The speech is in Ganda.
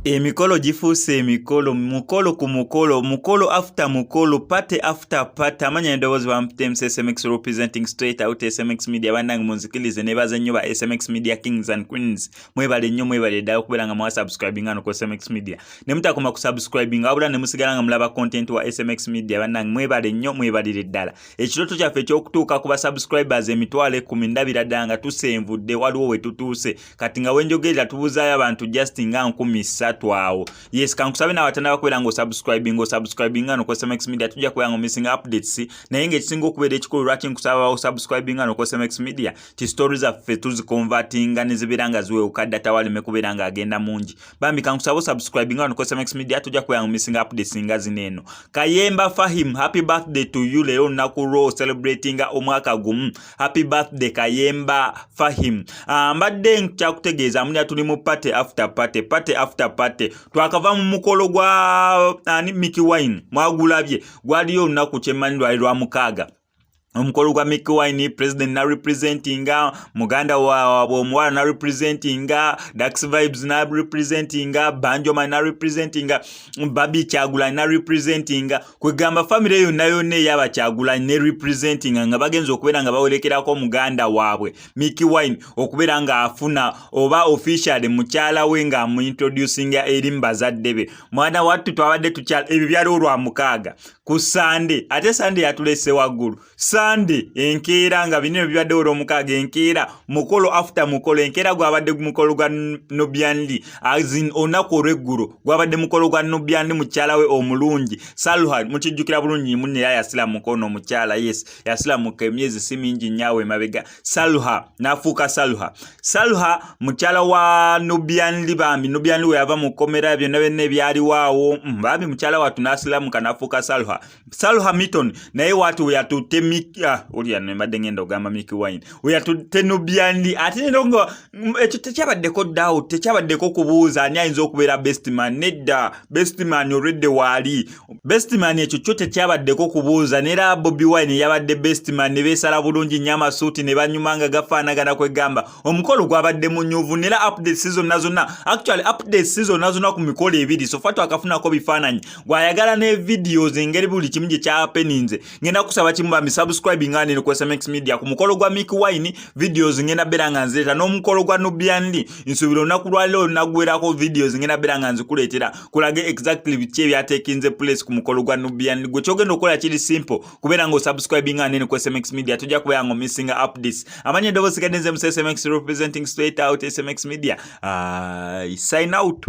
Emikolo gifuuse emikolo, mukolo ku mukolo, mukolo after mukolo, party after party. Amanya endoboozi bampita MC SMX, representing straight out SMX Media. Bannange, munzikirize nebaza nnyo ba SMX Media Kings and Queens. Mwebale nnyo, mwebale ddala okubeera nga mwa subscribing ano ku SMX Media, ne mutakoma ku subscribing, wabula ne musigala nga mulaba content wa SMX Media. Bannange, mwebale nnyo, mwebalire ddala. Ekirooto kyaffe ekyokutuuka ku ba subscribers 110,000, ndabira ddala nga tusenvudde, waliwo we tutuuse. Kati nga wenjogerera tubuzaayo abantu just nga 3000 awo. Yes, kankusabe nawe atanaba kubeera nga osubscribing, osubscribing ano ku SMX Media, tujja kubeera nga missing updates. Naye ng'ekisinga okubeera ekikulu lwaki nkusaba osubscribing ano ku SMX Media, ti story zaffe tuziconvertinga ne zibeera nga ziwewuka, data waleme kubeera ng'agenda mungi. Bambi, kankusaba osubscribing ano ku SMX Media, tujja kubeera nga missing updates nga zino eno. Kayemba Fahim, happy birthday to you. Leero olunaku lwo celebratinga omwaka gumu. Happy birthday, Kayemba Fahim. Mbadde nkyakutegeeza mulya tuli mu party after party, party after party. Twakava mu mukolo gwa ani, Mickey Wine. Mwagulabye, gwaliyo olunaku kyemmanyi lwali lwa mukaaga, omukolo gwa Mickey Wine. President na representinga, muganda waabwe omuwala na representinga, Dax Vibes na representinga, Banjoma na representinga, Babi Kyagulanyi na representinga. Kwegamba famire yonna yonna ey'Abakyagulanyi ne representinga, nga bagenza okubeera nga bawerekerako muganda waabwe Mickey Wine okubeera ng'afuna oba officially mukyala we, ng'amuintroducinga eri mu bazadde be. Mwana wattu, twabadde tukyala ebyo byaliwo lwa mukaaga ku Sande, ate Sande yatulese waggulu. Sande enkeera, nga binene bibaddewo olwomukaaga, enkeera mukolo after mukolo. Enkeera gwabadde mukolo gwa Nubian Li, olunaku olweggulo gwabadde mukolo gwa Nubian Li, mukyala we omulungi Saluha. Mukijjukira bulungi munne era yasiramuka ono omukyala. Yes, yasiramuka emyezi si mingi nnyawo emabega. Saluha n'afuuka Saluha. Saluha mukyala wa Nubian Li. Bambi, Nubian Li we yava mu kkomera, byonna byonna ebyaliwo, bambi mukyala wattu n'asiramuka n'afuuka Saluha, Saluha Miton. Naye waatu weyatutte, ah, olya mbadde ngenda ogamba Mickey Wine, weyatutte Nubian Li. Ate nero nga ekyo tekyabaddeko doubt, tekyabaddeko kubuuza ani ayinza okubeera best man. Nedda, best man olwedde waali best man, ekyo kyo tekyabaddeko kubuuza. Neera Bobi Wine yabadde best man, ne beesala bulungi nnyo amasuuti ne banyuma nga gafaanagana. Kwegamba omukolo gwabadde munyuvu. Nera updates zonna zonna, actually updates zonna zonna ku mikolo ebiri so far twakafunako bifaananyi. Gwayagala ne videos, engeri buli kimu gye kyahappeninze, ngenda kusaba kimu bambi, subscribe nga nene ku SMX Media. Ku mukolo gwa Mickey Wine, videos ngenda beera nga nzireeta, n'omukolo gwa Nubian Li, nsuubira olunaku lwaliro olunaggwerako, videos ngenda beera nga nzikuleetera kulage exactly biki ebyatekinze place ku mukolo gwa Nubian Li. Gwe kyogenda okukola kiri simple, kubeera nga osubscribing nga nene ku SMX Media, tojja kubeera nga omissinga updates. Amanya eddoboozi gadde nze mu SMX, representing straight out SMX Media. Sign out.